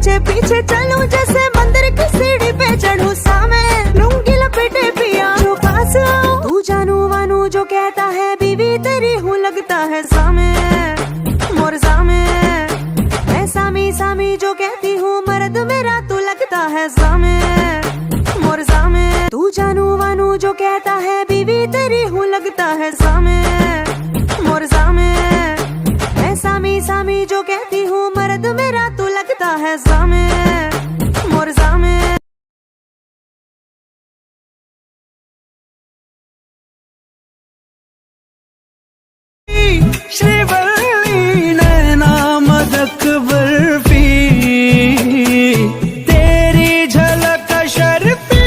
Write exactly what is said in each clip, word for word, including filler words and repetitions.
पीछे पीछे चलूं जैसे मंदिर की सीढ़ी पे चढ़ूं सामे, लुंगी लपेटे पिया जो पास आओ। तू जानू वानू जो कहता है बीवी तेरी हूँ लगता है सामे, मोर सामे। मैं सामी सामी जो कहती हूँ मर्द मेरा तू लगता है सामे, मोर सामे। तू जानू वानू जो कहता है बीवी तेरी हूँ लगता है सामे, मोर सामे। मैं सामी सामी जो कहती हूँ मर्द मेरा तू लगता है सामे, मोर सामे। श्रीवल्ली नैना मदक बर्फी, तेरी झलक शर्फी।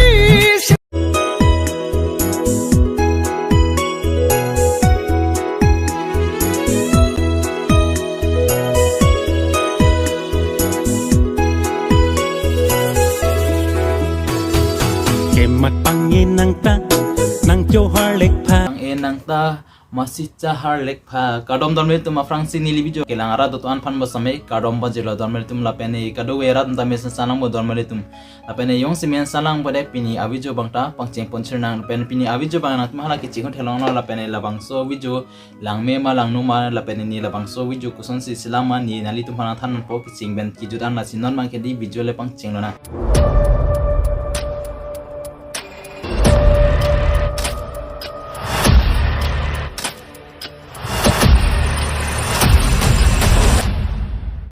Kemat pang-e nangta, nangcho harlek pha. Pang-e nangta, masi cha harlek pha. Kardom dormili atum, aphrangsi neli video kelang arat do-an aphan bosome kardom pajirlo dormili atum, lapen e kadokave arat ta mesen salang bo dormili atum. Lapen e jongsi men salang bo det pini a-video abang ta pangcheng pon chirnang, lapen pini a-video abang nangtum hala kecheng hot helonglo, lapen e labangso video langme ma langno ma, lapen e ne labangso video kosonsi selam ma ne nanglitum aphan nangthan ponpo, kecheng pen kejut an. Lasi non abang ke dei video le pangcheng lonang.